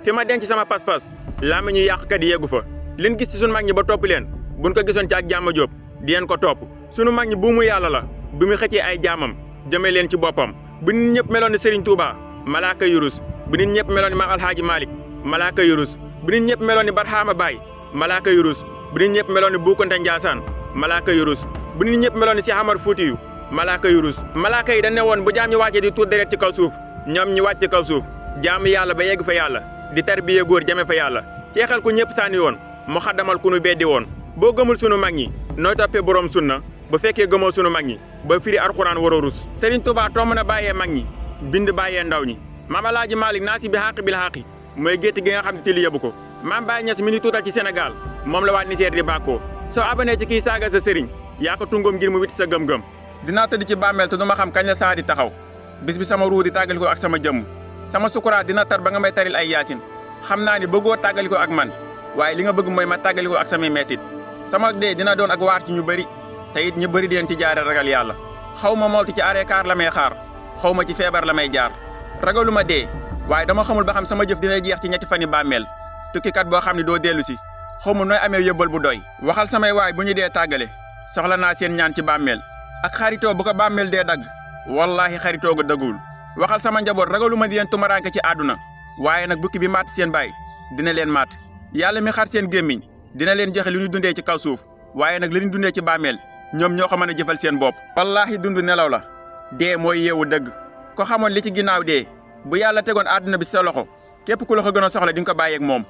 fi ma denc sama pas-pas laa ñu yàqkat yi yeggu fa liñ gis ci sunu mag ñi ba topp leen buñ ko gisoon ci ak jàmm jóob di leen ko topp sunu mag ñi buumu yàlla la bu mu xëccee ay jaamam jëmee leen ci boppam bu nit ñëpp meloon ni Serigne Touba malaaka yurus bu nit ñëpp meloon ni Maam Alhaaji Malick malaaka yurus bu nit ñëpp meloon ni Barhama Baye malaaka yurus bu nit ñëpp meloon ni Boukounta Ndiassane malaaka yurus bu nit ñëpp meloon ni Cheikh Amar Foutiyou malaaka yurus malaaka yi dañ ne woon bu jaam ñu wàccee di tuur deret ci kaw suuf ñoom ñu wàcc ci kaw suuf jaamu yàlla ba yegg fa yàlla di tarbiye góor jame fa yàlla seexal ku ñëpp sànni woon mu xaddamal ku nu beddi woon boo gëmul sunu mag ñi nooy toppee boroom sunna bu fekkee gëmoo sunu mag ñi ba firi alxuraan war a rus Serigne Touba tomb na bàyyee mag ñi bind bàyyee ndaw ñi Maam Alaaji Malick naa si bi xàq bil xàqi mooy gétt gi nga xam ne tili yëbu ko Maam Baye Niass mi ni tuutal ci Sénégal moom la waa Niger di bàkkoo soo abonné ci kii saaga sa sëriñ yaa ko tungoom ngir mu witti sa gëm-gëm dinaa tëdd ci bàmmeel te du ma xam kañ la saa di taxaw bis bi sama ruu di tàggali ko ak sama jëmm sama sukuraat dina tar ba nga may taril ay yaasin xam naa ni bëggoo tàggali ko ak man waaye li nga bëgg mooy ma tàggali ko ak samay mettit sama dee dina doon ak waar ci ñu bëri te it ñu bëri di leen ci jaare ragal yàlla xaw ma mooltu ci arrêt car la may xaar xaw ma ci feebar la may jaar ragalu ma dee waaye dama xamul ba xam sama jëf dina jeex ci ñetti fani bàmmeel tukkikat boo xam ne doo dellu si xaw ma nooy amee yóbbal bu doy waxal samay waay bu ñu dee tàggale soxla naa seen ñaan ci bàmmeel ak xaritoo bu ko bàmmeel dee dagg wallaahi xaritoo ga dëggul waxal sama njaboot ragalu ma di leen tumaraanke ci àdduna waaye nag bukki bi matt seen baay dina leen matt yàlla mi xar seen gémmiñ dina leen joxe li ñu dundee ci kaw suuf waaye nag li ñu dundee ci bàmmeel ñoom ñoo ko mën a jëfal seen bopp wallaahi dund nelaw la dee mooy yeewu dëgg ko xamoon li ci ginnaaw dee bu yàlla tegoon àdduna bi sa loxo képp ku la ko gën a soxla di nga ko bàyyeeg moom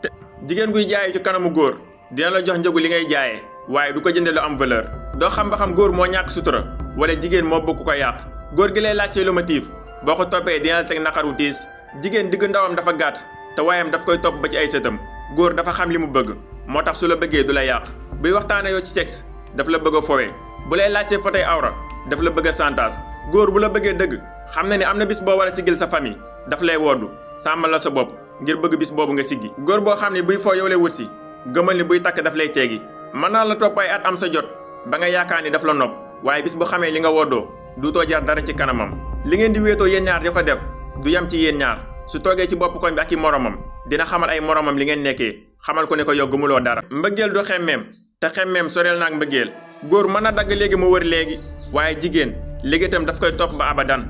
te jigéen guy jaayee ci kanamu góor dina la jox njëgu li ngay jaayee waaye du ko jënde lu am valeur doo xam ba xam góor moo ñàkk sutura wala jigéen moo bëgg ko yàq góor gi lay laaj say lomotif boo ko toppee dina la teg naqaru tiis jigéen digg ndawam dafa gàtt te waayam daf koy topp ba ci ay sëtam góor dafa xam li mu bëgg moo tax su la bëggee du la yàq buy waxtaane yow ci sexe daf la bëgg a fowe bu lay laaj say photoy awra daf la bëgg a santage góor bu la bëggee dëgg xam na ni am na bis boo war a siggil sa famille daf lay woddu sàmmal la sa bopp ngir bëgg bis boobu nga siggi góor boo xam ne buy foo yow lay wut si gëmal ni buy takk daf lay teegi mën naa la topp ay at am sa jot ba nga yaakaar ni daf la nopp waaye bis bu xamee li nga woddoo duutoo jar dara ci kanamam li ngeen di wéetoo yéen ñaar di ko def du yam ci yéen ñaar su toogee ci bopp koñ bi ak i moromam dina xamal ay moromam li ngeen nekkee xamal ko ne ko yow gëmuloo dara mbëggeel du xemmeem te xemmeem soreel naag mbëggeel góor mën na dagg léegi mu wër léegi waaye jigéen léegi itam daf koy topp ba abadan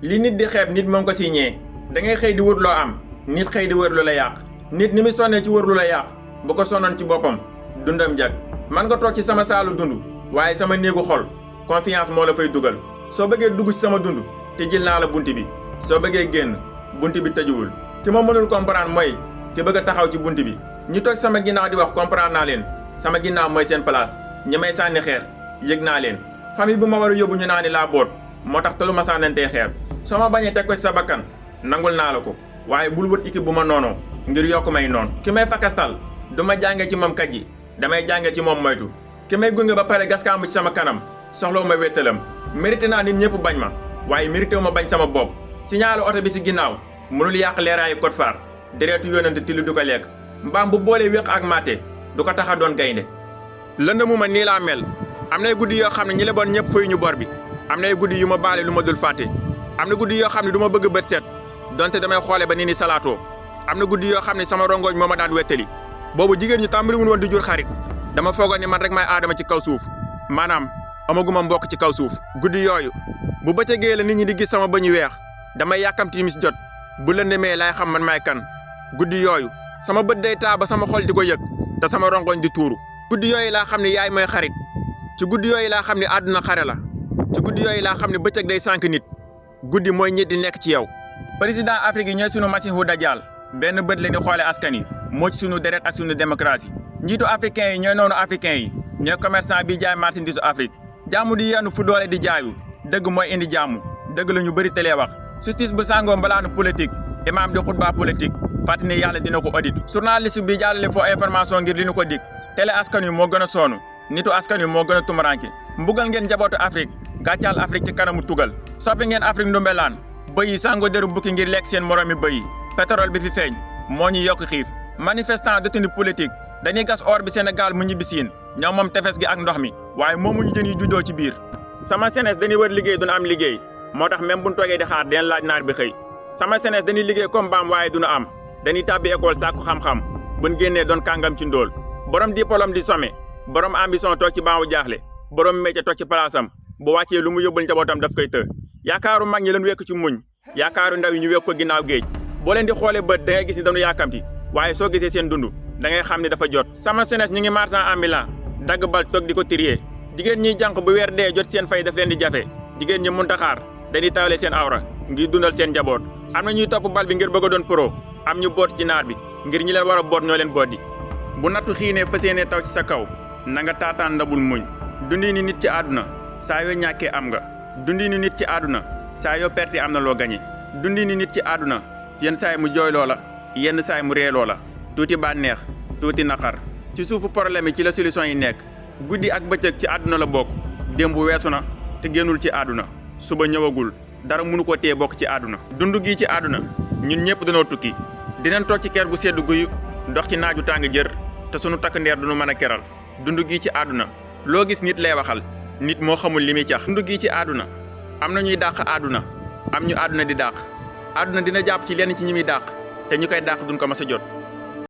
li nit di xeeb nit moom ko si ñee da ngay xëy di wër loo am nit xëy di wër lu la yàq nit ni muy sonnee ci wër lu la yàq bu ko sonnoon ci boppam dundam jag man nga toog ci sama saalu dund waaye sama néegu xol confiance moo la fay dugal soo bëggee dugg ci sama dund te jël naa la bunt bi soo bëggee génn bunt bi tëjuwul ki ma mënul comprendre mooy ki bëgg a taxaw ci bunt bi ñi toog sama ginnaaw di wax comprendre naa leen sama ginnaaw mooy seen place ñi may sànni xeer yëg naa leen famille bu ma war a yóbbu ñu naa ni laa boot moo tax tolu ma sànnantee xeer soo ma bañee teg ko ci sa bakkan nangul naa la ko waaye bul wët équipe bu ma noonoo ngir yokk may noon ki may fakastal du ma jànge ci moom kat yi damay jànge ci moom moytu ki may gunge ba pare gaskaam ci sama kanam soxlawu ma wéttalam mérité naa nit ñëpp bañ ma waaye mérité wu ma bañ sama bopp signalu oto bi ci ginnaaw mënul yàq leeraayu code phare dereetu yónnante tilli du ko lekk mbaam bu boolee wéq ak maate du ko tax a doon gaynde lëndëmu ma nii laa mel am nay guddi yoo xam ne ñi la bon ñëpp fayuñu bor bi am nay guddi yu ma baale lu ma dul fàtte am na guddi yoo xam ne du ma bëgg bët set donte damay xoole ba ni ni salaatoo am na guddi yoo xam ne sama rongoñ moo ma daan wettali boobu jigéen ñu tàmbali woon di jur xarit dama foogoon ni man rek may aadama ci kaw suuf maanaam amaguma mbokk ci kaw suuf guddi yooyu bu bëccëgee la nit ñi di gis sama bëñu weex damay yàkkamti timis jot bu lëndëmee laay xam man may kan guddi yooyu sama bët day taa ba sama xol di ko yëg te sama rongoñ di tuuru guddi yooyu laa xam ne yaay mooy xarit ci guddi yooyu laa xam ne àdduna xare la ci guddi yooyu laa xam ne bëccëg day sànq nit guddi mooy ñit di nekk ci yow président Afrique yi ñooy sunu masihu dajal benn bët la di xoole askan yi moo ci sunu deret ak sunu démocratie njiitu africain yi ñooy noonu africain yi ñooy commerçant bi jaay marchandise Afrique jàmm di yenn fu doole di jaayu dëgg mooy indi jàmm dëgg la ñu bëri télé wax justice bu sàngoo mbalaanu politique imam di xutba politique fàttali ne yàlla dina ko audit journaliste bi jàllale foo information ngir li ñu ko dig télé askan wi moo gën a sonn nitu askan wi moo gën a tumuranke mbugal ngeen njabootu Afrique gàccaal Afrique ci kanamu tugal soppi ngeen Afrique ndumbelaan bëy yi sàngoo deru bukki ngir lekk seen moroomi bëy yi pétrole bi fi feeñ moo ñu yokk xiif manifestant détenu politique dañuy gas or bi Sénégal mu ñibbi siin ñoom moom tefes gi ak ndox mi waaye moomuñu jën yi juddoo ci biir sama senes dañuy wër liggéey duñu am liggéey moo tax même buñ toogee di xaar den laaj naar bi xëy sama senes dañuy liggéey comme mbaam waaye duñu am dañuy tàbbi école sàkku xam-xam buñ génnee doon kàngam ci ndóol borom diplôme di sommet borom ambition toog ci baawu jaaxle borom métier toog ci palaasam bu wàccee lu mu yóbbul njabootam daf koy të yaakaaru mag ñi leen wekk ci muñ yaakaaru ndaw yi ñu wekk ko ginnaaw géej boo leen di xoolee bët da ngay gis ni dañu yàkkamti waaye soo gisee seen dund da ngay xam ne dafa jot sama senes ñi ngi marchand ambulant dagg bal toog di ko trier jigéen ñiy jànq bu weer dee jot seen fay daf leen di jafe jigéen ñi mënta xaar dañuy tawale seen awra ngir dundal seen njaboot am na ñuy topp bal bi ngir bëgg a doon pro am ñu boot ci naar bi ngir ñi leen war a boot ñoo leen boot di bu nattu xiinee fas yéenee taw ci sa kaw na nga taataan ndabul muñ dundi ni nit ci àdduna saa yoo ñàkkee am nga dundi ni nit ci àdduna saa yoo perte am na loo gañe dundi ni nit ci àdduna yenn saay mu jooyloo la yenn saay mu reeloo la tuuti bànneex tuuti naqar ci suufu problème yi ci la solution yi nekk guddi ak bëccëg ci àdduna la bokk démb weesu na te génnul ci àdduna suba ñëwagul dara mënu ko tee bokk ci àdduna dund gii ci àdduna ñun ñëpp dañoo tukki dinañ toog ci ker gu sedd guyu dox ci naaju tàng jër te sunu takk ndeer duñu mën a keral dund gii ci àdduna loo gis nit lay waxal nit moo xamul li muy cax dund gii ci àdduna am na ñuy dàq àdduna am ñu àdduna di dàq àdduna dina jàpp ci lenn ci ñi muy dàq te ñu koy dàq duñ ko mas a jot